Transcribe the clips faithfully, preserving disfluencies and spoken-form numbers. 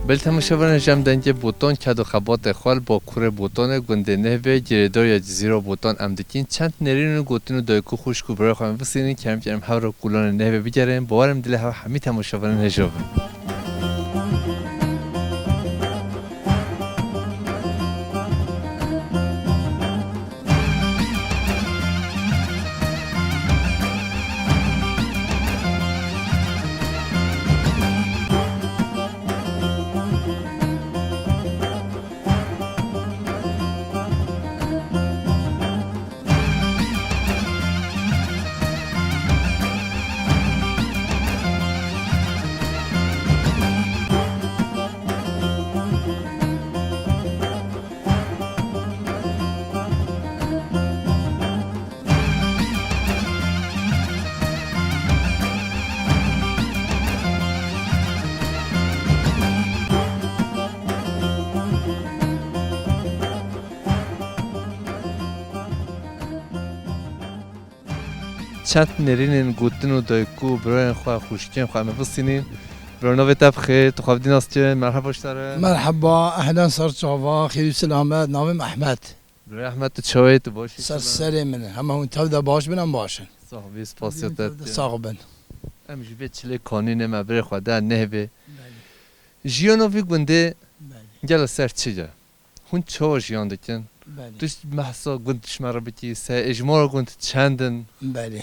Belê temaşevanên hêja em dengê Botan, ked û xebatê xwe li Bakurê Botanê, gundê Nehbê, girêdariya Cizîra Botan em dikîn. Çend nêrîn û gotin û dayik û xwişk û birayê xwe em bistînin, kerem kerem hev re kolanê Nehbê bigerin. Bawer im dilê hev hemî temaşevanên hêja bin. Çend nêrînên gotin û dayik û birayên xwe, xwişkên xwe em ê bistînin. Bira, navê te bi xêr, tu xwe bi dî nas dikin, merheba ji te re. Merheba, ehlen, ser çava, xêr û selamet, navê min Ehmed. Birayê Ehmed, tu çawa yî, tu baş î? Ser serê min e, hema hûn tev de baş bin, em baş in. Sax bî, spasiya te dikin. Sax bin. Em ji vê çilê kanînê me birê xwe de Nehbê. Belê. Jiyana vî gundê, belê, gelo ser çi ye? Hûn çawa jiyan dikin? Belê. Tu ji behsa gund ji me re bikî, se hejmara gund çend in? Belê.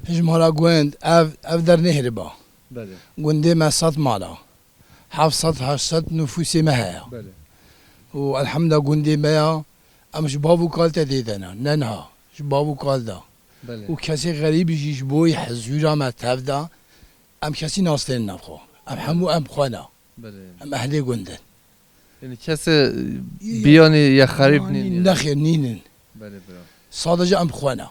Hejmara gund ev, ev der nehriba. Belê. Gundê me sed mala. Heft sed heşt sed nufusê me heye. Belê. Û elhamdulillah gundê me ya, em ji bav û kal te dê de ne, ne niha, ji bav û kal de. Belê. Û kesê xerîbî jî ji bo hizûra me tev de, em kesî nas tên nav xwe. Em hemû em xwe ne. Belê. Em ehlê gund in. Yanî kesê, e, biyanî ya xerîb nîn yanî? Nexêr, nînin. Belê, bira. Sadece em xwe ne.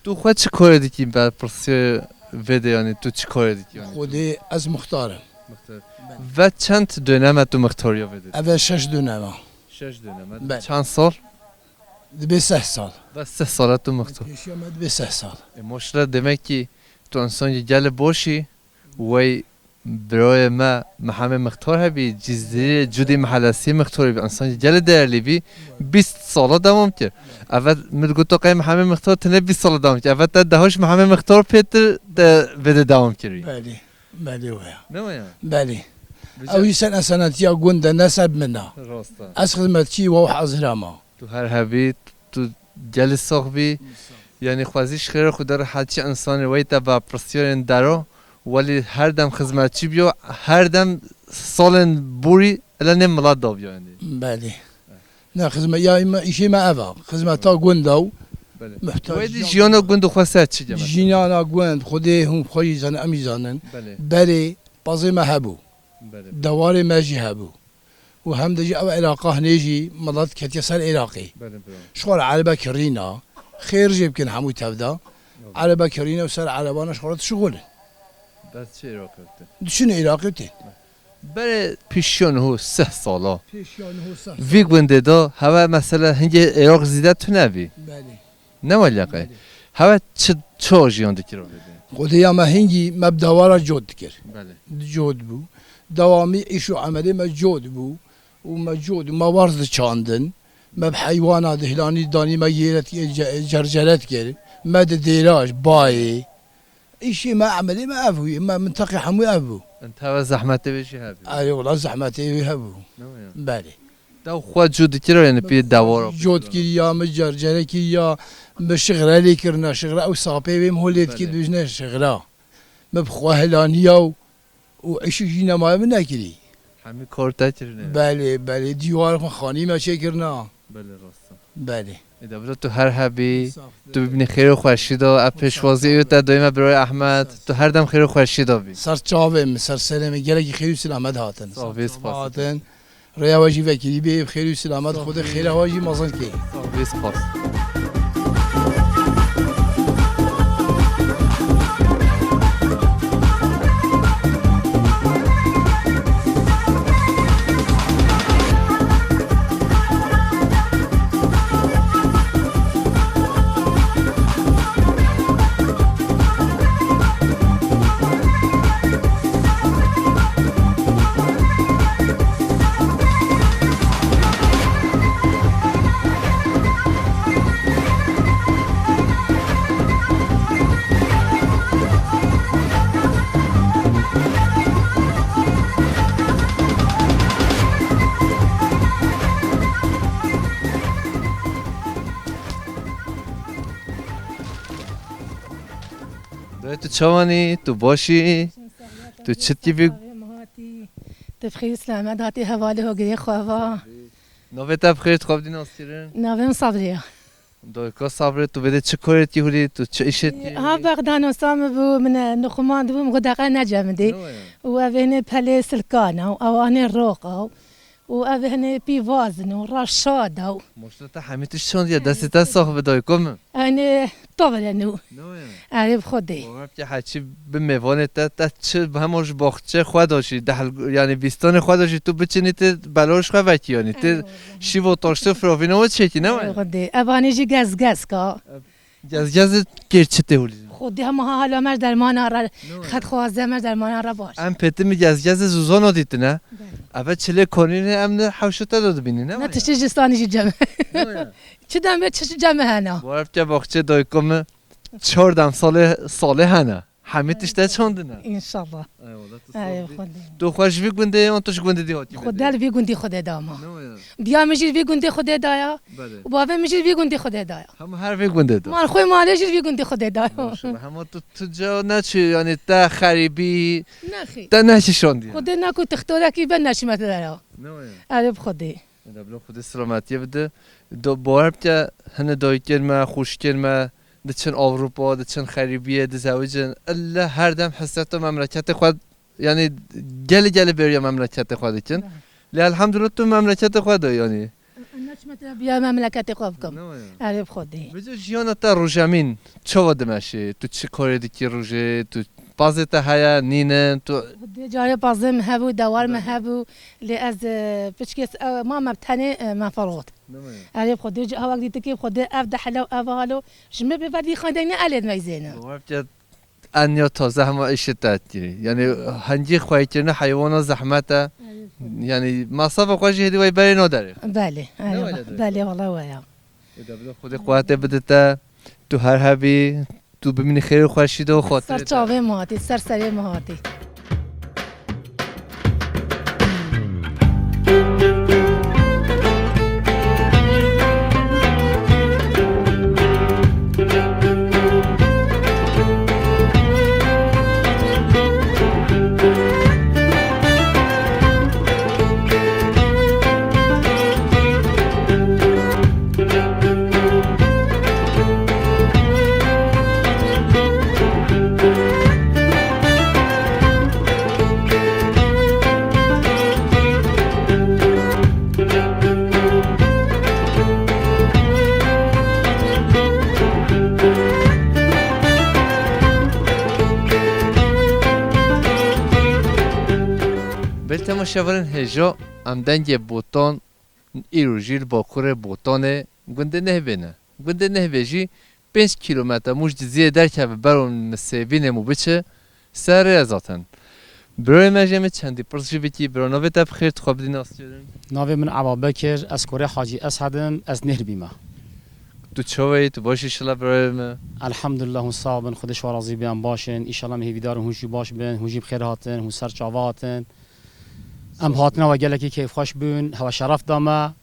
Tu xwe çi karê dikî, berpirsiyê vê de, yanî tu çi karê dikî, yanî tu? Xwedê ez muxtar im. Muxtar. Belê. Ve çend döneme tu muxtariya vê de? Eve şeş döneme. Şeş döneme. Belê. Çend sal? Dibe seh sal. Ve seh sala tu muxtar. Pêşiya me dibe seh sal. E, maşallah, demek ki tu însanekî gelê baş î. Wey birayê me Mihemê Mixtar hebî, Cizîrê Cudî Mehellesî Mixtarî bî, însanekî gelê değerlî bî, bîst sala dewam kir. Evet, min digot, qey Mihemê Mixtar tenê bîst sala dewam kir. Evet, te deha ji Mihemê Mixtar pêtir te vê de dewam kirî. Belê, belê waya. Ne waya? Belê. Ew jî ser ensanetiya gund e, ne ser min e. Rast e. Ez xizmetçî we û hazira me. Tu her hebî, tu gelî sax bî. Sax. Yanî xwezî ji xêra Xuda re her çi însanê wey te ve pirsiyarên dero, welî her dem xizmetçî biyo, her dem salên borî ele nê milet dabiyo yanî. Belê. Ne xizmet, ya me, îşê me ev e. Xizmeta gund e û muhtac. Wey dî jiyana gund û xwe ser çi ge mesela? Jiyana gund, Xwedê hûn xwe jî zanin, em jî zanin. Belê. Berê pazê me hebû. Belê. Dewarê me jî hebû. Û hem de jî ev Êraqa hinê jî milet ketiye ser Êraqê. Belê, bira. Ji xwe re erebe kirîna, xêr jê bikin hemû tev de. Erebe kirîne û ser erebana ji xwe re dişixulin. Bes çi Êraqê bitin? Diçin Êraqê tên. Berê pêşiya niho seh sala. Pêşiya niho seh sala. Vî gundê de heve mesela hingê Êraq zîde tune bî. Belê. Ne wele qey. Belê. Hewe çi, çi jiyan dikir o vê de? Xwedêya me hingî me bi dewara cot dikir. Belê. Cot bû. Dewamî îş û emelê me cot bû. Û me cot, me warz diçandin. Me bi heywana dihlanî danî me yêre dikir, ce-, cercere dikir. Me di dêraj, bayê. Îşê me, emelê me ev bû. Me minteqê hemû ev bû. Tev zehmetê wê jî hebû. Erê wela zehmetê wê hebû. Ne waya? Belê. Dew xwe cû dikir, yanî pê dewar. Cot kiriya, min cercere kiriya, min şixre lê kirina, şixre ew sapê wê min holê dikir, belê, dibêjne şixra. Min bi xwe hilaniya û, û îşî jî nemaye min nekirî. Hemî kar te kirine. Belê, belê, dîwar xwe xanî me çêkirina. Belê, rast e. Belê. Ê de bira tu her hebî, tu bibînî xêr û xweşî de, ev pêşwazî ew te dayê me birayê Ehmed, tu her dem xêr û xweşî de bî. Ser çavê min, ser serê min, gelekî xêr û silamet hatin. Sax bî, spas. Hatin. Rêya we jî vekirî bê, bi xêr û silamet, Xwedê xêra we jî mezin kê. Sax bî, spas. Tu çawanî? Tu başî? Tu çi dikî vî? Tu bi xêr û selamet hatî hevalê hogirê xwe va. Navê te bi xêr, tu xwe bidî naskirin? Navê min Sabriye. Dayika Sabrê, tu vêdê çi korê dikî hûrî, tu çi îşê dikî? Ha, bexdanosa min bû, min, e, nixumandibû, min got, "Deqe necemidî." Ne waya? Û ev hênê pelê silkana û ew anê roqa û, û ev hênê pîvazin û reşada û. Maşallah, te hemî tişt şandiye, destê te sax be dayika min. Eynê tavele nû. Ne waya? Erê bi Xwedê. Wahab ki heçî bi mêvanê te, te çi bi hema ji baxçe xwe de jî, dehl, yanî bîstanê xwe de jî tu biçinî tê beloş xwe vekî yanî. Tê Eyvallah. Şîvo taştê firavîna we çêkî, ne waya? Erê Xwedê. Evanê jî gezgez ka. Gezgezê kêr çi tê hûlî? Xwedê hema ha hala me ji dermana re, Ne waya? Xet xwaze me ji dermana re baş. Em pêtî mi gezgezê zûzana dîtine. Belê. Eve çilê konînê em ne hewşê te de dibînî, ne Ne waya? Tiştê jistanî jî cem. Ne waya? Çi demê çi cem hena. Bu evke baxçê dayika mi çar dem salê, salê hene. Hemî tişt te çandine. Înşallah. Eyvallah, tu Ey, sağ ol. Xwedê. Tu xwe ji vî gundê yan tu ji gundê dî hatî Xwedê li vî gundî Xwedê dama. Ne waya? Diya min jî li vî gundê Xwedê daya. Belê. Û bavê min jî li vî gundê Xwedê daya. Hema her vî gundê de. Mal xwe malê jî li vî gundê Xwedê daya. Maşallah. Hema tu, tu ca neçî, yanî te xerîbî, Nexî. Te neşîşandiye. Xwedê neku tixtorekî ben neşîme te dera. Ne waya? Erê bi Xwedê. Eda bila Xwedê silametiyê bide. Do, bawer bike, hine dayikên me, xwişkên me, diçin Ewropa, diçin xerîbiyê, dizewicin. Ille her dem hesreta memleketê xwe, yanî gelê gelê bêriya memleketê xwe dikin. Lê elhamdulillah tu memleketê xwe de yanî. Neçime te biya memleketê xwe bikim. Ne waya? Erê bi Xwedê. Vêca jiyana te rojemîn çawa dimeşê? Tu çi karê dikî rojê? Tu pazê te heye, nînin? Tu Xwedê carê pazê min hebû, dewar min Belê. Hebû. Lê ez, e, piçkê s-, e, ma me bi tenê, e, me ferot. Ne waya? Erê bi Xwedê, ji awak dîtikê bi Xwedê, ev dehlew, ev halo. Ji me bê ver vî xwendeyne elê dimeyzêne. Bawer bike enya taze hema îşê te dikî. Yanî hingî xweyîkirina heywana zehmet e. Erê bi Xwedê. Yanî masrafa xwe jî hêdî wey berê naderê. Belê, Ne erê, waya? Belê, wala waya. Eda bila Xwedê quwetê bide te. Tu her hebî, tu bimînî xêr û xweşî de û xatirê Ser te. Çavê min hatî, ser serê min hatî. Belê temaşevanên hêja, em dengê Botan, îro jî li bakurê Botanê gundê Nehbê ne. Gundê Nehbê jî pênc kîlometre Mûş Cizîrê derkeve ber û Nisêbînê mû biçe ser rê zaten. Birayê me jê min çendî pirs jî bikî, bira navê te bi xêr, tu xwe bidî naskirin. Navê min Eba Bekir, ez kurê Hacî Eshed im, ez Nêrbî me. Tu çawa yî, tu baş î şila birayê me? Elhamdulillah, hûn sax bin, Xwedê ji we razî be, em baş in. Înşallah em hêvîdar in hûn jî baş bin, hûn jî bi xêr hatin, hûn ser çava hatin. Em hatina we gelekî keyfxweş bûn, hewe şeref da me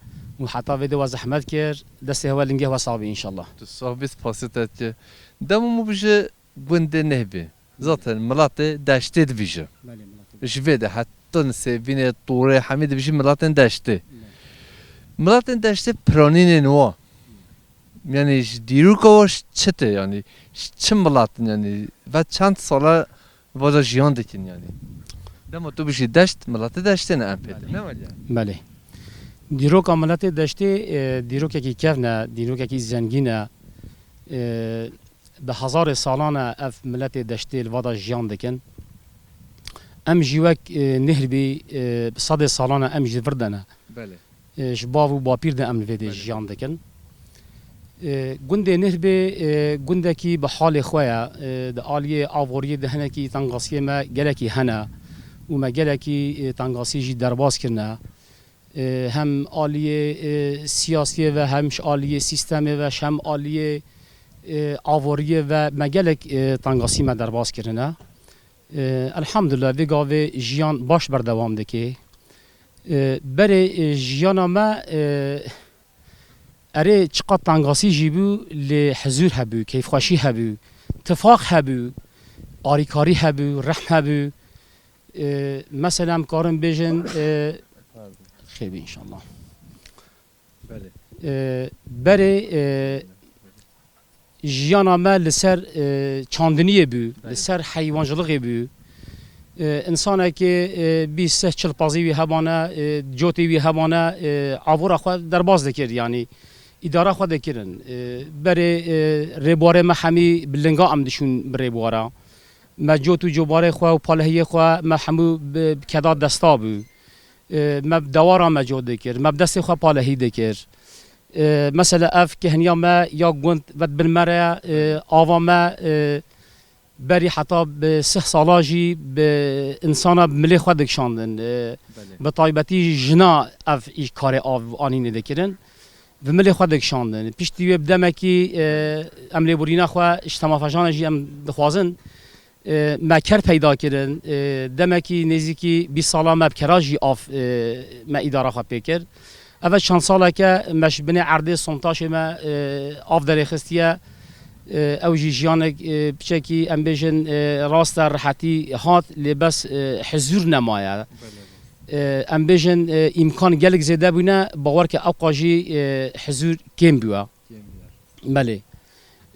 û heta vê de we zehmet kir. Destê hewe lingê hewe sax bî înşallah. Tu sax bî, spasê te dike. Dema min bije gundê Nehbê. Zaten miletê deştê dibije. Belê, miletê. Ji vê de heta Nisêbînê, Torê, hemî dibijî miletên deştê. Belê. Miletên deştê piranînên wa. Yanî ji dîroka wa çi tê yanî? Ji çi milet in yanî? Ve çend sala vada jiyan dikin yanî? Dema tu bijî deşt, miletê deştê ne em pê. Belê. Ne wele? Belê. Dîroka miletê deştê, e, dîrokekî kevn e, dîrokekî zengîn e. E, bi hezarê salan e ev miletê deştê li vada jiyan dikin. Em jî wek, e, Nêrbî, e, bi sedê salan e em jî vir de ne. Belê. E, ji bav û bapîr de em li vê dê Belê. Jiyan dikin. E, gundê Nêrbê, e, gundekî bi halê xwe ye. E, di aliyê avoriyê de hinekî tengasiyê me gelekî hene û me gelekî, e, tengasî jî derbas kirine. E, hem aliyê, e, siyasiyê ve hem ji aliyê sîstemê ve ji hem aliyê, e, avoriyê ve me gelek, e, tengasî me derbas kirine. E, elhamdulillah vê gavê jiyan baş berdewam dike. E, berê, e, jiyana me, e, erê çiqas tengasî jî bû, lê hizûr hebû, keyfxweşî hebû, tifaq hebû. arîkarî hebû, rehm hebû. E, mesela em karin bêjin, e, xêr be înşallah. Belê. E, berê, e, jiyana me li ser, e, çandiniyê bû, Belê. li ser heywancilixê bû. E, insanekê, e, bîst seh çil pazî wî hebane, e, cotê wî hebane, e, avora xwe derbas dikir, yanî îdara xwe dikirin. E, berê, e, rêbuwarê me hemî bi linga em diçûn bi rêbuwara. Me cot û cobarê xwe û palehiyê xwe me hemû bi, bi keda desta bû. E, me bi dewara me cot dikir, me bi destê xwe palehî dikir. E, mesela ev kehniya me ya gund ve di bin me re, e, ava me, e, berî heta bi sih sala jî bi insana bi milê xwe dikişandin. E, Belê. bi taybetî jina ev îş karê av anînê dikirin. Bi milê xwe dikişandin. Piştî wê bi demekî, e, em lêborîna xwe ji temafejan re jî em dixwazin. E, me ker peyda kirin. E, demekî nêzîkî bîst sala me bi kera jî av, e, me îdara xwe pê kir. Ev çend saleke me ji binê erdê sontaşê me, e, av derêxistiye. E, ew jî jiyanek, e, piçekî em bêjin, e, rast e, rehetî hat, lê bes, e, hizûr nemaye. Belê. E, em bêjin, e, îmkan gelek zêde bûne, bawer ke ewqa jî, e, hizûr kêm bûye. Kêm bûye. Belê.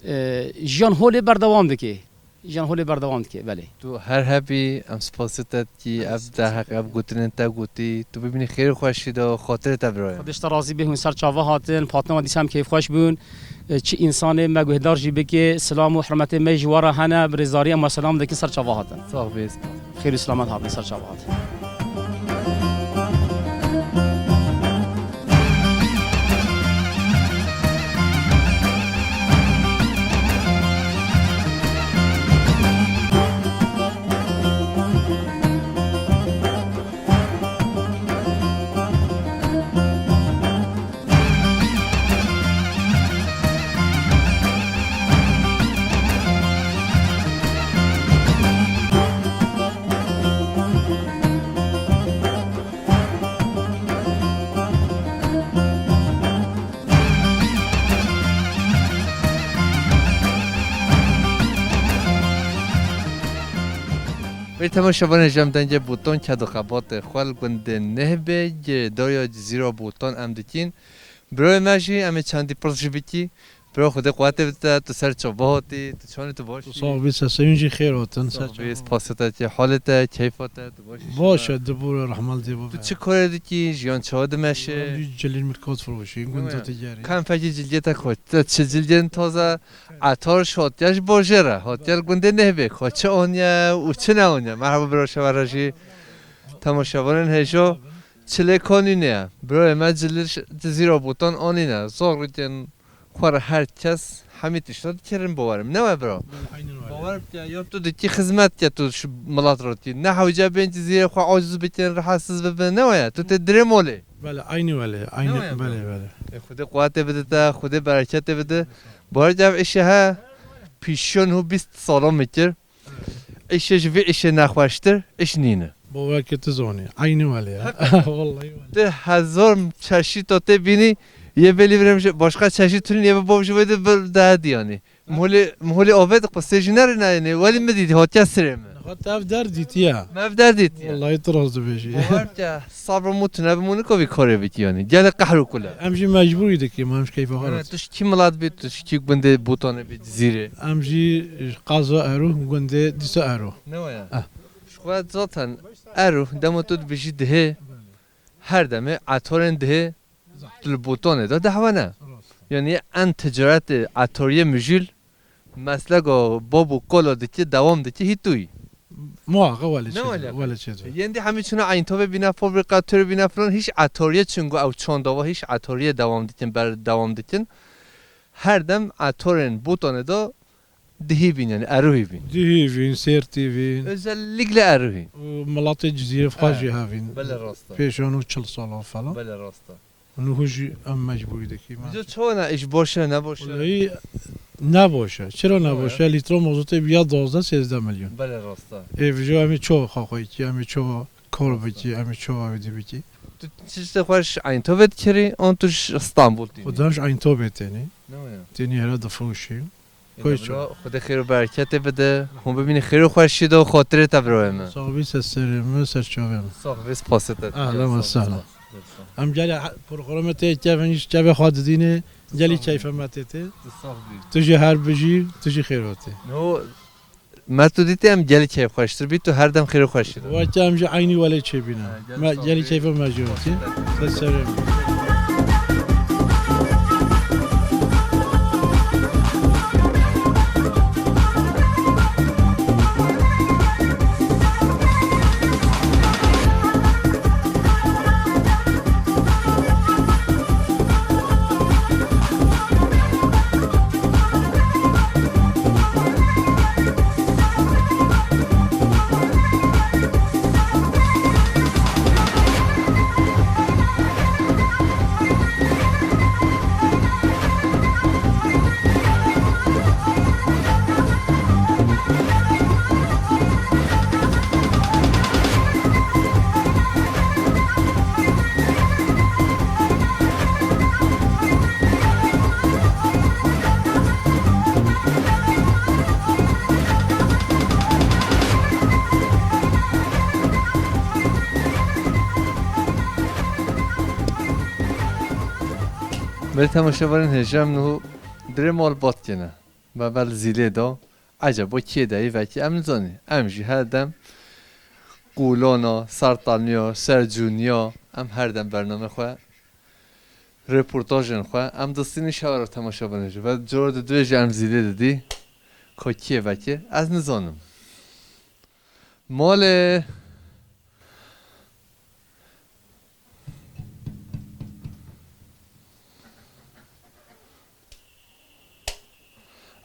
E, jiyan holê berdewam dike. Jiyan holê berdewam dike, belê. Tu her hebî, em spasî te dikî, ev derheq, ev gotinên te gotî, tu bibînî xêr û xweşî de xatirê te birayê. Xwedê ji te razî be, hûn ser çava hatin, patina dîsa em keyfxweş bûn. E, çi însanê me guhdar jî bike, silam û hurmetê me ji we re hene, bi rêzdarî em we selam dikin, ser çava hatin. Sax bê, spas. Xêr û selamet hatin, ser çava hatin. Wê temaşevanê, ji em dengê Botan ked û xebatê xwe li gundê Nehbê, girêdariya Cizîra Botan em dikîn. Birayê me jî em ê çendî pirs jî bikî. Bira, Xwedê quwetê bide te, tu ser çava hatî, tu çawanî, tu baş î? Sax bî, seseyûn jî xêr hatin, ser çava. Sax bî, spasê te, kê halê te, keyfa te, tu baş î? Baş e, dibûre, rehmal dê bibe. Tu çi karê dikî, jiyan çawa dimeşe? Em jî cilîn mirkat firoşî, gund digerî. Ka em fekî cilgê te xwe, te çi cilgên taze, etar ji hatiye ji bajêr e, hatiye li gundê Nehbê, xwe çi aniye û çi neaniye? Merhaba bira, şeva re jî temaşevanên hêja. Çilê kanînê ye. Birayê me cilî ji Cizîra Botan anîne. Zor rikên xwe re her kes hemî tişta dikirin, bawerim. Ne we bira? Belê, aynen öyle. Bawer bike, ya tu dikî xizmet ke tu ji milet re dikî. Ne hewce bên Cizîrê xwe aciz bikin, rehetsiz bibin. Ne we ye? Tu tê dirê molê. Belê, aynî welê. Aynî, ne we ye bira? Belê, belê. E, Xwedê quwetê bide te, Xwedê bereketê bide. Bawer bike ev îşe he pîşiya niho bîst salan min kir. Îşê ji vê îşê nexweştir îş nîne. Baweke tu zanî. Eynî welê ya. Wallahî welê. Tu hezar çeşît tê bînî, yê belî virem ji başqa çeşît tune, yê bi bav ji vê de bir daha diyanî. Mholê, mholê avê de qisê jî nerîne, yanî welî min dîtî, hatiye sirê min. Hat ev der dîtiye. Me ev der dîtiye. Wallahî tu rast dibêjî. Bawer ke sabr mû tune bi mû nikovî karê bikî yanî. Gelek qehr û kule. Em jî mecbûrî dikî, em ji keyfa xwe. Evet, tu ji kî milat bî, tu ji kî gundê Botanê bî, Cizîrê? Em jî ji qaza Erû, gundê dîsa Erû. Ne waya? Eh. Ji xwe zaten Erû, dema tu dibêjî dihê, her demê etorên dihê tu li Botanê de dehwene. Rast. Yanî en ticaretê etoriyê mijûl, meslego bab û kalo dikî, dewam dikî, hî tu yî. Muhaqa wele çêdibe, wele çêdibe. Yên dî hemî çûne Eyntovê bîne, fabrîka tûrê bîne filan, hîç etoriyê, çunku ew çanda va hîç etoriyê dewam dikin, berdewam dikin. Her dem etorên Botanê de dihî bîn, yanî Erûhî bîn. Dihî bîn, Sêrtî bîn. Özellikle Erûhî. Û milatê Cizîrê xwe jî hevîn. Belê rast e. Pêşan û çil sala falan. Belê rast e. Niho jî em mecbûrî dikî me. Dîsa çawa ne, îş baş e, ne baş e? Wellahî ne baş e. Çira ne baş e? Lîtra mazotê bîya duwazdeh sêzdeh milyon. Belê rast e. Ê vîja em ê çawa xaxayî kî, em ê çawa kar bikî, em ê çawa wî dî bikî. Tu çi ji xwe ji Eyntovê dikirî, an tu ji Stenbol tînî? Xwedem ji Eyntovê tênî. Ne waya? Tênî here difiroşî. Koy ço. Xwedê xêr û bereketê bide. Hûn bimînin xêr û xweşî de û xatirê te birayê min. Sax bî, ser serê min, ser çavê min. Sax bî, spasê te. Ehlen ve sehlen. Em gelê he-, programê te kevin iş kevê xwe didînê, gelî keyfe me tê tê. Sax bî. Tu jî her bijî, tu jî xêr hatî. No, me tu dîtî em gelî keyfxweştir bî, tu her dem xêr û xweşî de. Weke em jî eynî welê çêbîne. Ha, gelî Me, sax gelî bî. Keyfe me jî hatî. Ser serê min. Belê temaşevanên hêja, em niho dirê malbat kene. Me ber zîlê da. Ecebo kê de yî vekî em nizanî. Em jî her dem qûlana, sertaniya, sercûniya, em her dem bername xwe, reportajên xwe, em distînî şewera temaşevanê jî. Ve cor di duê jî em zîlê didî. Ka kê vekî, ez nizanim. Malê.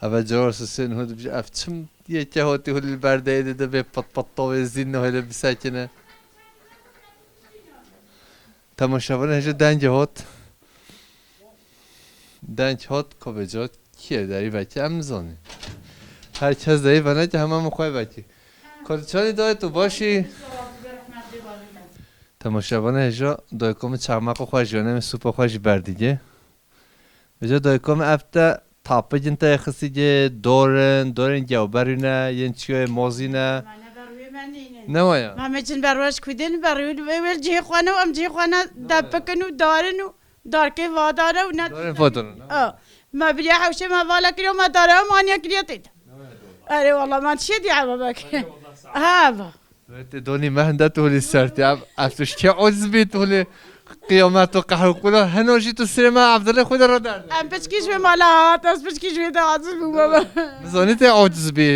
Eve cewar sisên hûn dibêje, ev çim yeke hatî hûn li ber deyê de, de bê pat pat tavê zîn nahêle bisekine. Temaşevanê hêja dengê hat. Deng hat, ka vêca kî ye, derî vekî em nizanî. Her kes derî venekî hema min xwe vekî. Ka tu çawa dayê, tu baş î? Temaşevanê hêja dayika min çaxmeqa xwe jî, yanê min sûpa xwe jî berdî cê. Vêca dayika min ev te tapik in te xistî cê, dor in, dorên gewberî ne, yên çiyayê mozî ne. Ne waya? Me me cin berwaş kudin berwî wê wê cihê xwe ne, em cihê xwe ne depikin û darin û darkê vadane û ne. Darên vadane, ne? Ha. Me biriya hewşê me vala kiriyo, me dare em aniye kiriye tê de. Erê wala, me tişê diye eve bek. Ha, va. Wê tê donî me hinde tu holî ser tê. Ev, ev tu ji kê aciz bî tu holî qiyamet û qehr û qula heno jî tu sirê me Evdilê xwe de raderdin. Em piçkî ji wê mala hat, ez piçkî ji wê de aciz bûm baba. Nizanî tê aciz bî.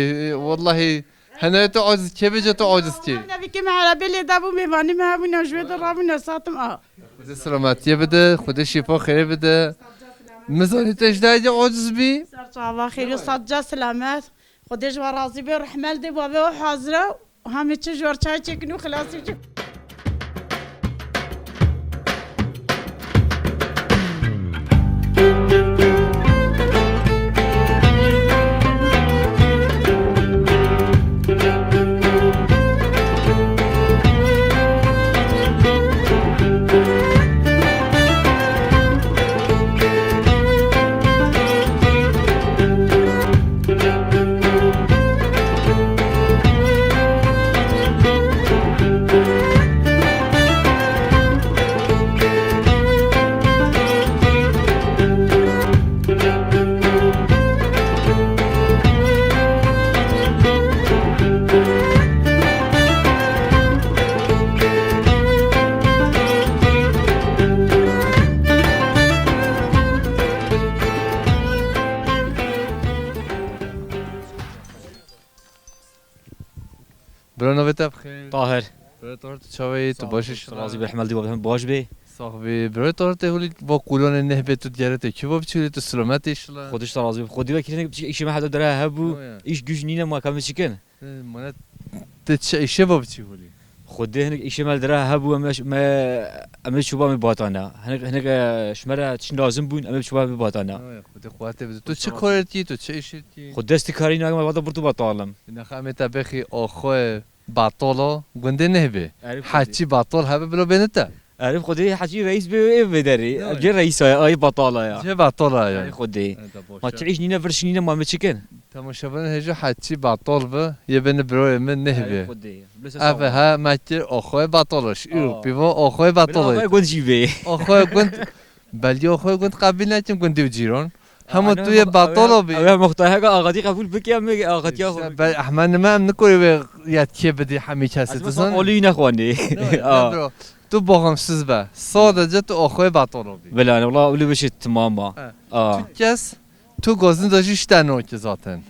Wallahî. Hene tu aciz kê bêje tu aciz kê. Nevîkê me erebê lê dabû, mêvanî me hebûne, ji wê de rabûne satim a. Xwedê selametiyê bide, Xwedê şîfa xêrê bide. Min zanî te ji dayê aciz bî. Ser çava xêrî, sadca selamet. Xwedê ji we razî be, rehmel dê bavê we hazire û hemê çi ji we çay çêkin û xilasî çi. Bira, navê te bi xêr? Tahir. Bira Tahir, tu çawa yî? Tu baş î? Sağ ol, inşallah. Razî be, rehmel dî, baş bê. Sax bî. Bira Tahir, tê holî va qûlanê nehbê tu diyare tê. Kî va biçî holî tu silamet î inşallah? Xwedê ji te razî be. Xwedê wekî hinek biçî îşê me heta dere hebû. Yo ya. Îş güç nîne, ma ka me çi kin? He, mane te çi îşê va biçî holî? Xwedê hinek îşê me li dere hebû, em, me, em ê çûba me batane. Hinek, hinek, e, ji me re çi lazim bûn, em ê çûba me batane. Yo ya, Xwedê quwetê bide. Tu çi karê dikî, tu çi îşê dikî? Xwedê destî karî nake, me vada birtû betalim. Nexe em ê te bêxî axwe. Batolo gundê nehbê. Erê, Heçî batol hebe bilo bêne te. Erê Xwedê Hecî reîs bê ê vê derê. Cê reîsa ye, ay batala ya. Cê batala ya. Erê Xwedê. Ma tu îş nîne vir şinîne ma me çikin? Temaşevanên hêja Hecî batal bi, yê bini biroyê min nehbê. Erê Xwedê. Ev ha me kir oxoyê bataloş. Îro pîvo oxoyê bataloş. Oxoyê gund jî bê. Oxoyê gund, belgê oxoyê gund qebîl nekin gundî û cîron. Hema tu yê batalo bî. Ew muxtaheka axatî qebûl bike, em axatiya xwe. Be Ehmed nime em nikorî wê yetkê bidî hemî kesê tu zan. Olî nexwanî. Tu boxemsiz be. Sadece tu oxoyê batalo bî. Belane, wala wili bişit tamam ba. Kes tu gozin de jî işte no ki zaten.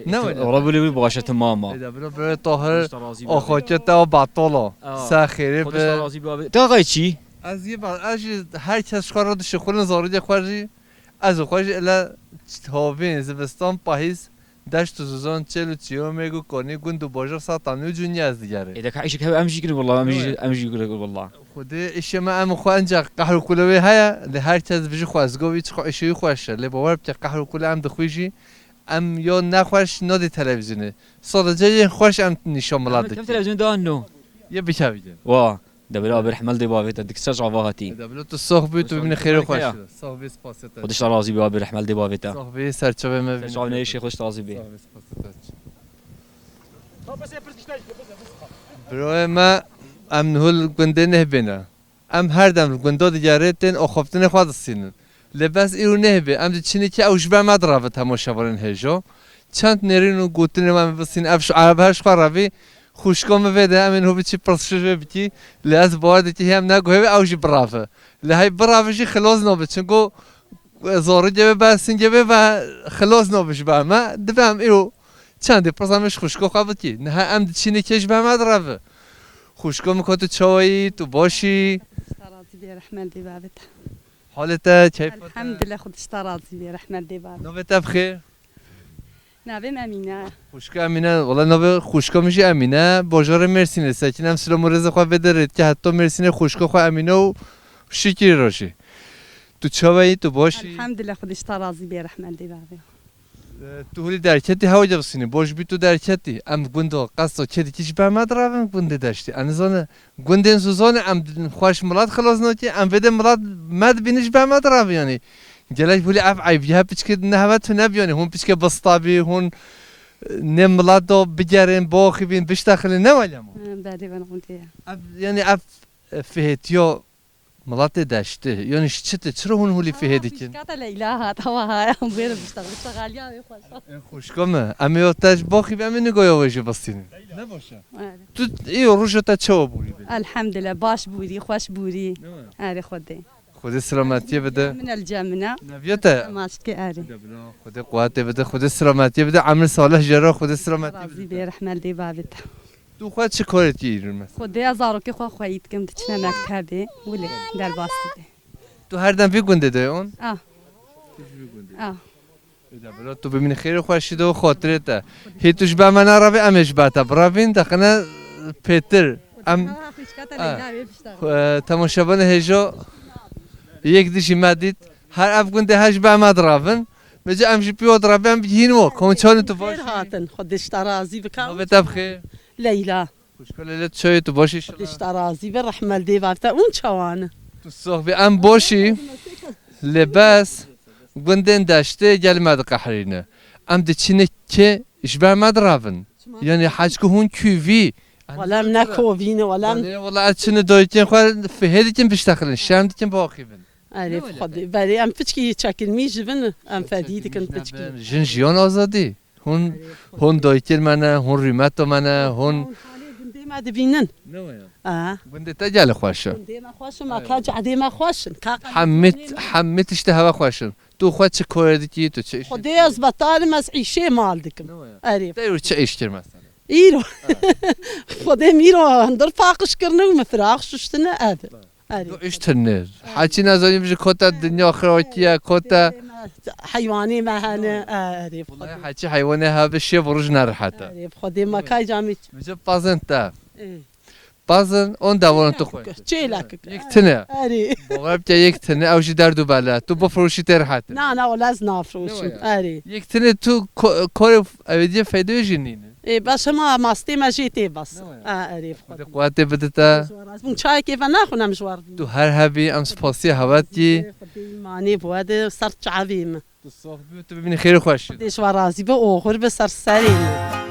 Ne öyle? Wala wili wili başe tamam ba. Eda bira bira Tahir oxoke te o batalo. Sa xêrê be. Ta qayçî? Ez yê ba, ez jî her kes xwe re dişixulin zarî de xwe jî. Ez û xwe jî ele hovîn, zivistan, pahîz, deşt û zizan, çêl û çiyomêg û konî, gund û bajar, sa tanî û cûnî ez digerî. Ê, de ka îşik hebe em jî kirin wela, em jî, em jî kirin wela. Xwedê îşê me em û xwe enca qehr û kule wê heye, lê her kes bijî xwezgo wî çi xwe îşê wî xweş e. Lê bawer bike qehr û kule em dixwî jî, em yo nexweş nadî televîzyonê. Sadece yên xweş em nîşan milat dikin. Televîzyonê dan no. Yê bikevî. Wa. Debira abi rehmel dê bavê te, dik ser çava hatî. Debira tu sox bî, tu bimîne xêr û xweş. Sox bî, spasê te. Xwedê ji te razî bî abi rehmel dê bavê te. Sox bî, ser çavê me. Ser çavê neyê şêx, Xwedê ji te razî bî. Sox bî, spasê te. Birayê me, em niho li gundê nehbêne. Em her dem li gunda digerê tên axaftinê xwe distînin. Lê bes îro nehbê, em diçinî ki ew ji ber me direve temaşevanên hêjo. Çend nêrîn û gotinên me bistîn, ev ji erebe her ji xwe revî, xwişka min vê de, em ên ho biçî pirsişê vê bikî, lê ez bawer dikî hê em neguhê wê ew jî birave. Lê hey birave jî xilos nabe, çinko, e, zarokê wê be, singê wê be, xilos nabe ji ber me. Divê em îro çendê pirsa min ji xwişka xwe bikî. Niha em diçînê kê ji ber me direve. Xwişka min, ka tu çawa yî, tu baş î? Xwedê ji te razî bê, rehmet dê bavê te. Halê te, keyfa te? Elhamdulillah, Xwedê ji te razî bê, rehmet dê bavê. Navê te bi xêr? Navê min Emîne. Xwişka Emîne, wela navê xwişka min jî Emîne, bajarê Mêrsînê sekine. Em silam û rêzê xwe vê derê dike heta Mêrsînê, xwişka xwe Emîne û Şikirî re jî. Tu çawa yî, tu baş î? Elhamdulillah, Xwedê ji te razî bê, rehmet dê bavê. E, tu holî derketî, hewa de bisînî, baş bî tu derketî. Em gunda qesta kê dikî ji ber me direvin gundê deştî. Em nizane, gundên zûzanê em xweş milat xilas nakî, em vê de milat me dibînî ji ber me direvin yanî. Gelek holî ev eybiye piçkê ne heve tu nebî yanî. Hûn piçkê bista bî, hûn, e, nê milat da bigerin, baxî bîn, biştexilin, ne wele ma? Hı, belê, ben gundê ya. Ev, yanî ev, e, fihêtiya Milatê deştê, yanî ji çi tê, çira hûn hûlî fihê dikin? Pişka te Leyla hat, hewa haya, em wê re bişta, bişta xaliya wê xweş. Ê xwişka me, em ê te ji baxî em ê nigoya wê jî bistînin. Ne baş e. Evet. Tu îro roja te çawa borî bê? Elhamdülillah, baş borî, xweş borî. Ne wa? Erê Xwedê. Xwedê selametiyê bide. Min el cemine. Neviye te? Maşke erê. Xwedê quwetê bide, Xwedê selametiyê bide, emir salih jera Xwedê selametiyê bide. Razî bê, rehmel dê bavê te. Tu xwe çi karê dikî îro mesela? Xwedê ez zarokê xwe xweyî dikim, diçine mektebê, wile derbas dibe. Tu her dem vî gundê de yon? Ah. Tu ji vî gundê. Ah. Ê de bila tu bimînî xêr û xweşî de û xatirê te. Hê tu ji ber me nerevî, em ê ji ber te birevîn, deqine pêtir. Em, ah, xwişka te Leyla wê bişta. Xwe-, temaşevanê hêja yek dijî me dît. Her ev gundê her ji ber me direvin. Vêca em jî pî we direvin, em bigihîn we. Komçanê tu baş. Xêr hatin. Xwedê ji te razî bika. Navê te bi xêr? Leyla. Xwişka Leyla, tu çawa yî, tu baş î? Xwedê ji te razî be, rehmel dê bavê te. Hûn çawa ne? Tu sox bî, em baş î. Lê bes gundên deştê gel me diqehrîne. Em diçîne kê ji ber me direvin. Yanî heçku hûn kûvî. Wala em ne kovî ne, wala em. Wala ez çine dayikên xwe fihê dikin biştexilin, şerm dikin biaxivin. Erê Xwedê, belê em piçkî çekilmî ji bin, em fedî dikin piçkî. Jin jiyan azadî. Hûn, hûn dayikên me ne, hûn rûmeta me ne, hûn. Hûn halê gundê me dibînin. Ne waya? Aha. Gundê te gelê xweş e. Gundê me xweş e, me ka cadê me xweş in. Hemî, hemî tiştê heve xweş in. Tu xwe çi karê dikî, tu çi îş dikî? Xwedê ez betal im, ez îşê mal dikim. Ne waya? Erê. Te îro çi îş kir mesela? Îro. Xwedê min îro hundir paqij kirine û min firaq şuştine ev. Erê. Tu îş tune. Heçî nezanîm ji kota dinya xirakiye, kota. Heywanê me hene, erê. Welahi heçî heywanê hebe şev û roj nerehet e. Erê, Xwedê me kay camî. Vêca pazên te. Ê. Bazin on devaran tu xwe. Çêlek. Yek tine. Erê. Bawer bike yek tine, ew jî derd û bela. Tu bifroşî tê rehet. Na, na, wala ez nafroşim. Ne waya? Erê. Yek tine tu ko-, korê evediye feydoyê jî nîne. Ê, baş hema mastê me jê tê bas. Ne waya? A, erê, Xwedê quwetê bide te. Bûn çayekê ve naxwinem ji war. Tu her hebî, em spasiya hewe dikî. Xwedê îmanê bi we de ser çavê min. Tu sax bî û tu bibînî xêr û xweşî. Xwedê ji we razî be, oxir be ser serê me.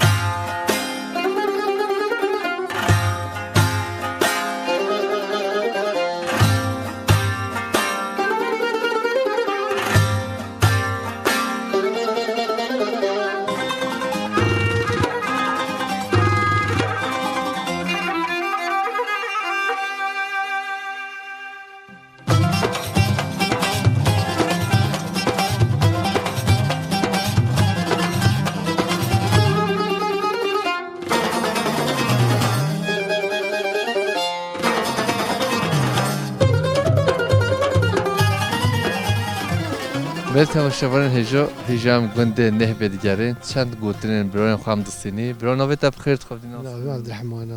Belê temaşevanên hêja, hêja em gundê Nehbê digerin, çend gotinên birayên xwe em distînî. Bira, navê te bi xêr, dixwebitî nas. Navê Abdurrahman e.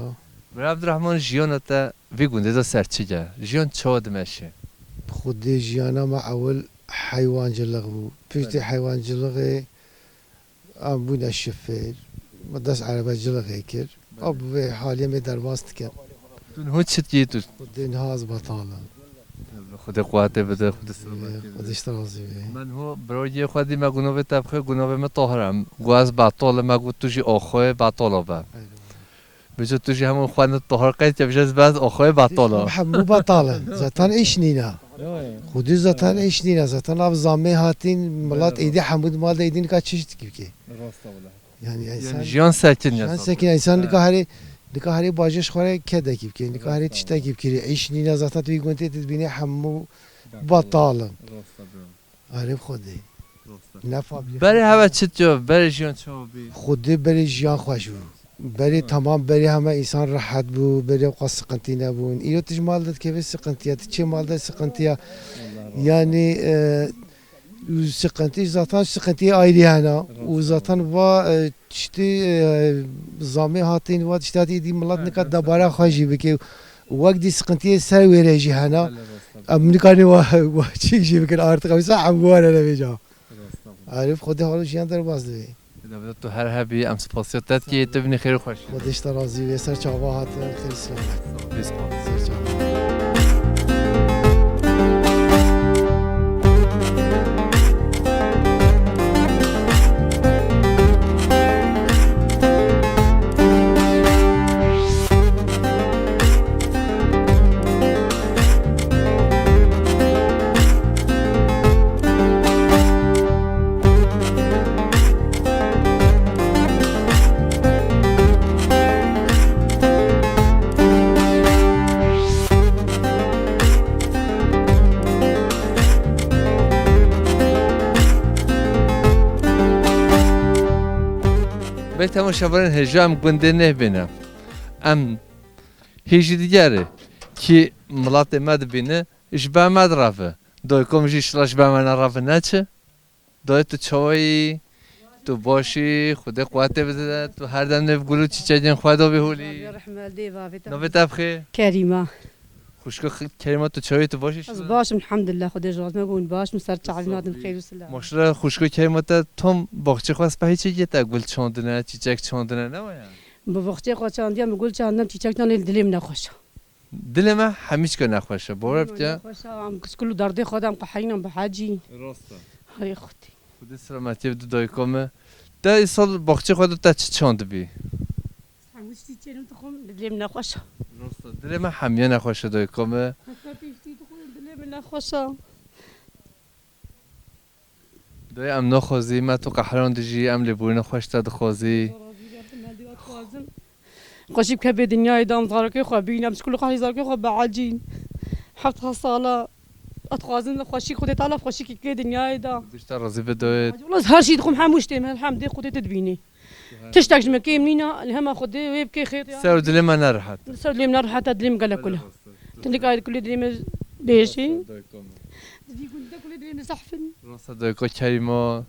Bira Abdurrahman, jiyana te vî gundê de ser çi ye? Jiyan çawa dimeşe? Xwedê jiyana me ewil heywancilix bû. Piştî Belê. heywancilixê em bûne şifêr. Me dest erebecilixê kir. Belê. Ew bi vê halê me derbas dike. Tu niha çi dikî tu? Xwedê niha ez betal im. Xwedê quwetê bide, Xwedê selametê bide. Xwedê ji te razî be. Me niha birayê xwe dî, me got navê te bi xêr, got navê min Tahir e. Got ez betal im, me got tu jî axayê betala be. Eyvallah. Bêje tu jî hemû xwe ne Tahir qeyd ke, bêje ez bes axayê betal im. Hemû betal in. Zaten îş nîne. Xwedî zaten îş nîne. Zaten ev zamê hatîn, milet êdî hemû di mal de êdî nika çi ji dikî bike. Rast e wele. Yani, yani insan, jiyan sekin ya jiyan zaten. Sekin, insan nika herê, nika herê bajêş xwe re kedekî bike, nika herê tiştekî bike. Îş nîne zaten tu yê gundê tu dibînî hemû betal in. Rast e bro. Arê Xwedê. Rast e. Ne fabrîka. Berê hewe çi diyo, berê jiyan çawa bî? Xwedê berê jiyan xweş bû. Berê tamam, berê heme insan rehet bû, berê ew qas sıkıntı nebûn. Îro tu ji mal de dikevê sıkıntıya, tu çê mal de sıkıntıya. Yani, e, Û sıkıntı, zaten sıkıntı ayrı hene. Û zaten va, e, tiştê, e, zamê hatîn, va tiştê hatî dî milet nika debara xwe jî bike. Wek dî sıkıntıyê ser wêre jî hene. Em nikarî wa, wa çîk jî bikin artık. Em sa em were ne vêca. Arif Xwedê halo jiyan derbas dibe. Dawida tu her hebî, em spasiya te dikî, tu binî xêr û xweş. Xwedê ji te razî be, ser çava hatin, xêr selamet. Sağ ol, sağ ol. Ser çava. Bê temaşevanên hêja, em gundê Nehbê ne. Em hîjî digerê kî milatê me dibîne, ji ber me direve. Dayika min jî şila ji ber me nereve, ne çi? Dayê, tu çawa yî? Tu baş î? Xwedê quwetê bide. Tu her dem nêv gul û çîçekên xwe de bî holî. Rabia rehme li dê bavê te. Navê te bi xêr? Kerîma. Xwişko xi-, Kerîma, tu çawa yî? Tu baş î? Ez baş im, elhamdulillah, Xwedê ji razî me bûn, baş im, ser çavî nadim, xêr û silav. Maşallah, xwişko Kerîma, te tam baxçê xwe spehî çêkî, te gul çandine, çîçek çandine, ne waya? Bi baxçê xwe çandiye, min gul çandine, çîçek çandine, lê dilê min nexweş e. Dilê me hemî çika nexweş e, bawer bike. Dilê me nexweş e, em kul û derdê xwe de em qehirîn, em bi hecî. Rast e. Hay Xwedê. Xwedê selametiyê bide dayika me. Te îsal baxçê xwe de te çi çandibî? Hemû tiştî çênim dixwim, dilê min nexweş e. Rast e, dilê me hemiye nexweş e dayika me. Heta pêştî dixwim, dilê min nexweş e. Dayê, em naxwazî, me tu qehran dijî, em lêborîna xweş te dixwazî. Xweşî bike vê dinyayê de, em zarokê xwe bîn, em ji kul û qehrî zarokê xwe biecîn. Heft hezar sala, ez dixwazim xweşî Xwedê Teala xweşîkî vê dinyayê de. Dişta razî be dayê. Wela ez her şî dixwim, hemû ştê min, elhemdê Xwedê tu dibînî. Tiştek ji me kêm nîne, li hema Xwedê wê bike xêr ya. Ser û dilê me nerehet. Ser û dilê me nerehet e, dilê me gelek kul e. Belê rast e. Tu nikarî kulê dilê me bêjî. Rast e, dayika me. Di vî gundî de kulê dilê me zehf in. Rast e, dayika Kerîma.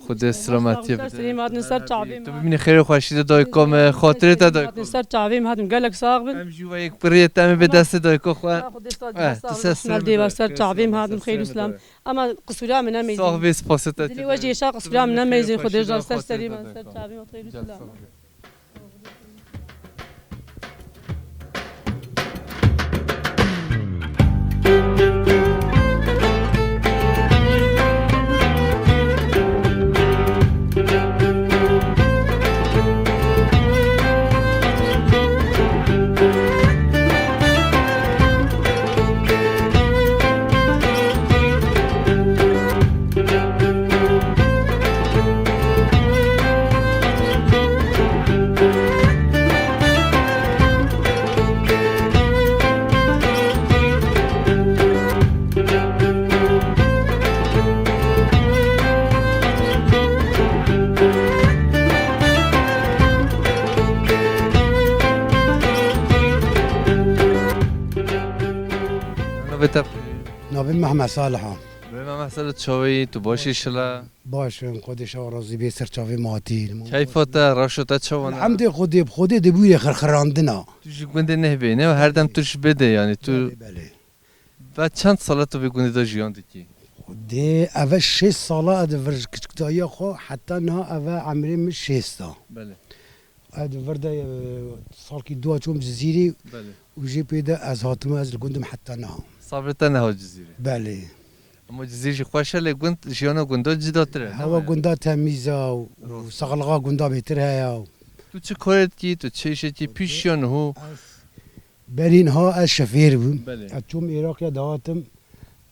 Xwedê selametiyê bide. Ser serî me hatin, ser çavê me. Tu bimînî xêr û xweşî de dayiko me, xatirê te dayiko. Ser çavê me hatin, gelek sax bin. Em jî we yek biriyê te em ê bê destê dayiko xwe. Xwedê sax, eh, sax bin, ser çavê me hatin, xêr û selam. Ama qisûra min nemeyzî. Sax bî, spasê te. Dilê we jî êşa, qisûra min nemeyzî, Xwedê ji ser serî me, ser çavê me, xêr û selam. Navê te? Navê Mehmet Salih e. Navê Mehmet Salih, çawa yî? Tu baş î şila? Baş im, Xwedê şewa razî bê, ser çavê me hatî. Keyfa te, reşa te çawa ne? Elhemdê Xwedê, bi Xwedê dibûyê xirxirandina. Tu ji gundê nehbê, ne? Her dem tu ji bê de, yanî tu. Belê, belê. Ve çend sala tu vê gundê de jiyan dikî? Xwedê, eve şêst sala ez di vir ji kiçikdayiya xwe heta niha eve emrê min şêst a. Belê. Ez di vir de, e, salkî dua çûm Cizîrê. Belê. Û jê pê de ez hatime, ez li gund im heta niha. Sabrê te nehat Cizîrê? Belê. Ama Cizîr jî xweş e, lê gund, jiyana gunda cudatir e, ne? Hewa gunda temîz e û, û saxlixa gunda bêtir heye. Tu çi karê dikî, tu çi îşekî pîş ya niho? Ez berî niha ez şofêr bûm. Belê. Ez çûm Iraqê dihatim.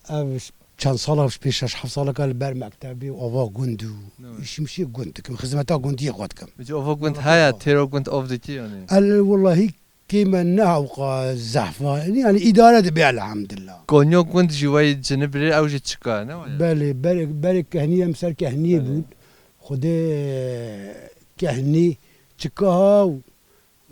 Ev çend sala pêş, şeş heft saleke li ber mektebê û ava gund û, ne, îşî mişî gund dikim, xizmeta gundiyê xwe dikim. Peki ava gund heye, têra gund av dikî yanî? El wellahî kême ne hewqa zehf a. Yanî îdare dibe elhemdulillah. Kanya gund jî wey cinibirê ew jî çika, ne waya? Belê, berê, berê kehnî em ser kehniyê bûn. Belê. Xwedê kehnî çika ha û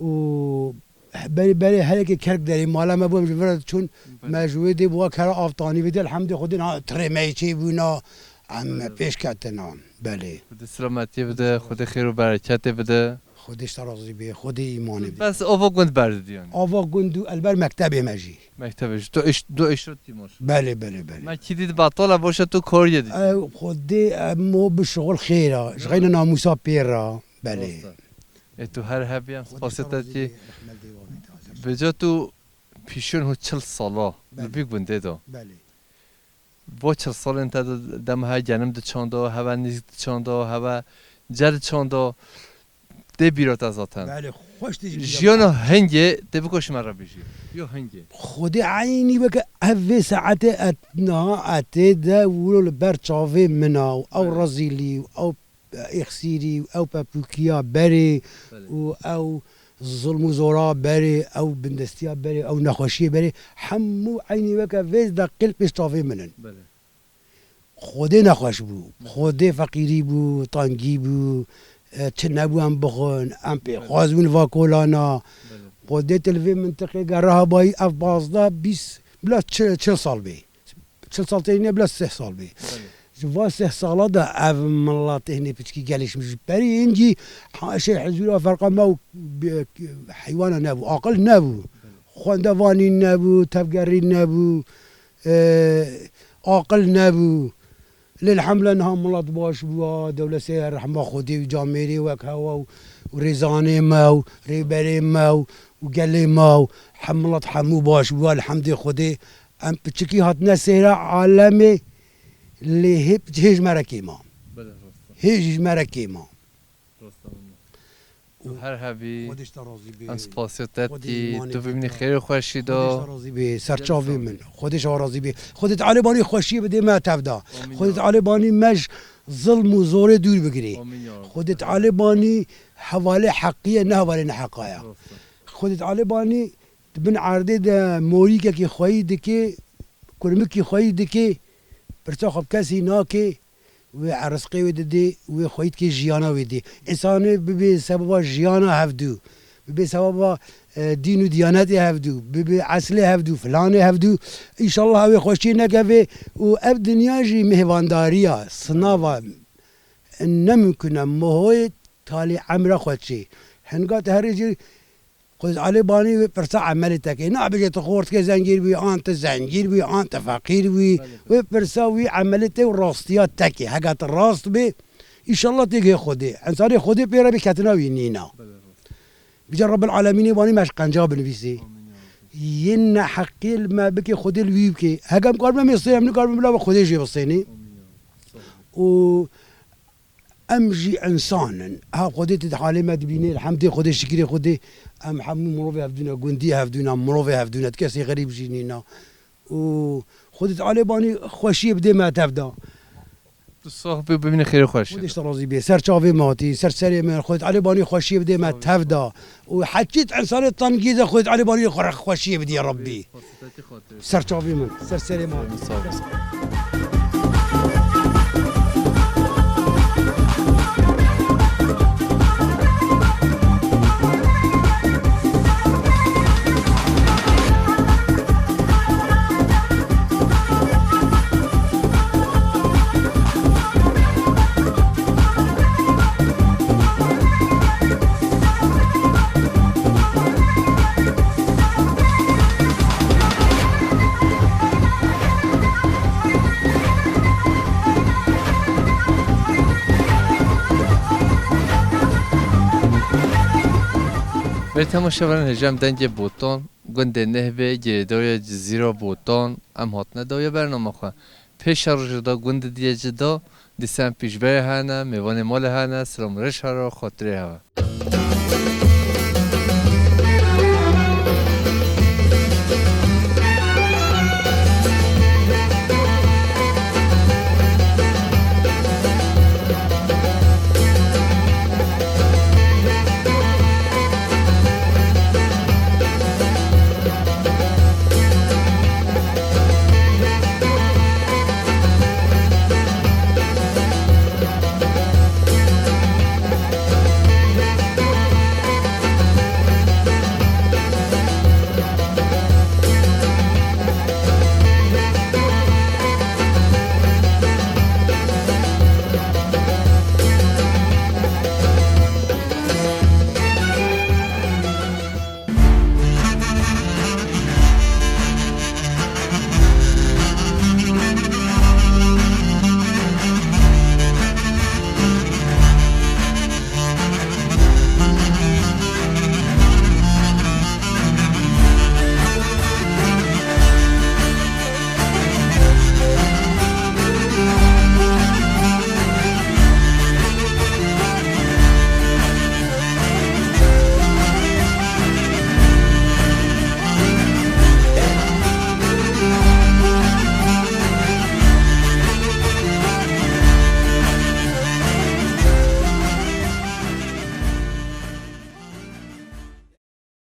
û berê, berê her yekê kerk derê mala me bû, em ji vir re diçûn, belê, me ji wê dê bi wa kera av tanî vê dê, elhemdê Xwedê niha tirê me yê çêbûna, em, belê, pêş ketina. Belê. Xwedê selametiyê bide, Xwedê xêr û bereketê bide. Xwedê ji te razî bê, Xwedê îmanê bide. Bes ava gund berdidî yanî? Ava gund û elber mektebê me jî. Mektebê jî. Tu îş-, du îşotî maşallah. Belê, belê, belê. Me kî dît betal e, boşa tu koriye dît. Ew Xwedê, em o bi şixul xêr a. Ji xeyna namûsa pê re. Belê. Rast e. Ê, tu her hebî, em spasê te dikî. Vêca tu pîşên ho çil sala li vî gundê de. Belê. Bo çil salên te de dem he genim diçanda, heve nîsk diçanda, heve ce diçanda. Tê bîra te zaten. Belê, xweş tê ji bîra. Jiyana hingê tê biko ji me re bijî. Yo hingê. Xwedê eynî weke ev vê saetê et niha etê de wilo li ber çavê min a û ew, belê, rezîlî û ew êxsîrî û ew pepûkiya berê, belê, û ew zilm û zora berê, ew bindestiya berê, ew nexweşiyê berê, hemû eynî weke vê deqîl pêş çavê min in. Belê. Xwedê nexweş bû. Belê. Xwedê feqîrî bû, tengî bû, e, çi nebû em bixwin, em pê, belê, xwaz bûn va kolana. Belê. Xwedê tu li vê mintiqê gera hebayî ev pazdeh, bîst, bila çi-, çil sal bê. Çil sal tê ne, bila sih sal bê. Belê. Ji va sih sala de ev milet hênê piçkî gelê ji berî hingî haşê hizûra ferqa me û bi-, heywana nebû, aqil nebû. Belê. Xwendevanî nebû, tevgerî nebû, e, aqil nebû. Lê elhemdulillah niha milet baş bûa, dewlesê rehma Xwedê û camêrê wek hewa û, û rêzanê me û rêberê me û, û gelê me û hem milet hemû baş bûa, elhemdê Xwedê. Em piçikî hatine sêra alemê, lê hê, hê ji me re kêma. Belê, rast e. Hê jî ji me re kêma. Rast e, wele. Û her hebî, Xwedê ji te razî bê. Em spasiya te dikî, tu bimînî xêr û xweşî de. Xwedê ji te razî bê, ser çavê min. Xwedê ji we razî bê. Xwedê Teala banî xweşiyê bidê me tevda. Amîn ya Rab. Xwedê Teala banî me ji zilm û zorê dûr bigirê. Amîn ya Rab. Xwedê Teala banî hevalê heqiyê, ne hevalê neheqaya. Rast e. Xwedê Teala banî di bin erdê de morîkekî xweyî dikê, kurmikî xweyî dikê, pirsa xwe bi kesî nakê, wê erizqê wê didê, wê xweyî dikê jiyana wê dê. Însanê bibê sebeba jiyana hevdû, bibê sebeba, e, dîn û diyanetê hevdû, bibê eslê hevdû, filanê hevdû. Înşallah ew ê xweşiyê nekevê û ev dinya jî mêvandariya, sinava, e, ne mimkun e, mohoyê talê emra xwe çê. Hinga te herê jî Xwedê Alê Banî wê pirsa emelê te kê. Nabêje tu xortkê zengîr bûyî, an tu zengîr bûyî, an tu feqîr bûyî. Belê, belê. Wê pirsa wî emelê te û rastiya te kê. Heke tu rast bê, înşallah tê gihê Xwedê. Ensanê Xwedê pê re bê ketina wî nîna. Belê, rast. Bîca Rabbil Alemînê Banî me ji qenca binivîsê. Amîn ya Rabbi. Yên neheqê li me bike, Xwedê li wî bike. Heke em karibin em ê sê, em nikaribin bila Xwedê jê bisênê. Amîn ya Rabbi. Sağ ol. Û Em jî însan in. Ha Xwedê tu di halê me dibînê, elhemdê Xwedê, şikirê Xwedê. Em hemû mirovê hevdû ne, gundî hevdû ne, mirovê hevdû ne, tu kesê xerîb jî nîna. Û Xwedê Tealê banî xweşiyê bidê me tev da. Tu sax bî, bimîne xêr û xweş. Xwedê ji te razî bê. Ser çavê me hatî, ser serê me. Xwedê Tealê banî xweşiyê bidê me tev da. Û heçî di însanê tengî de Xwedê Tealê banî xwe-, xweşiyê bidî ya Rabbî. Ser çavê min, ser serê min. Sağ ol. Belê temaşevanên hêja, em dengê Botan, gundê Nehbê, girêdayê Cizîra Botan, em hatine dawiya bernama xwe. Pêşa rojê de gundê diyê cida, dîsa em pêşberê hene, mêvanê malê hene, silam rêş here, xatirê hewe.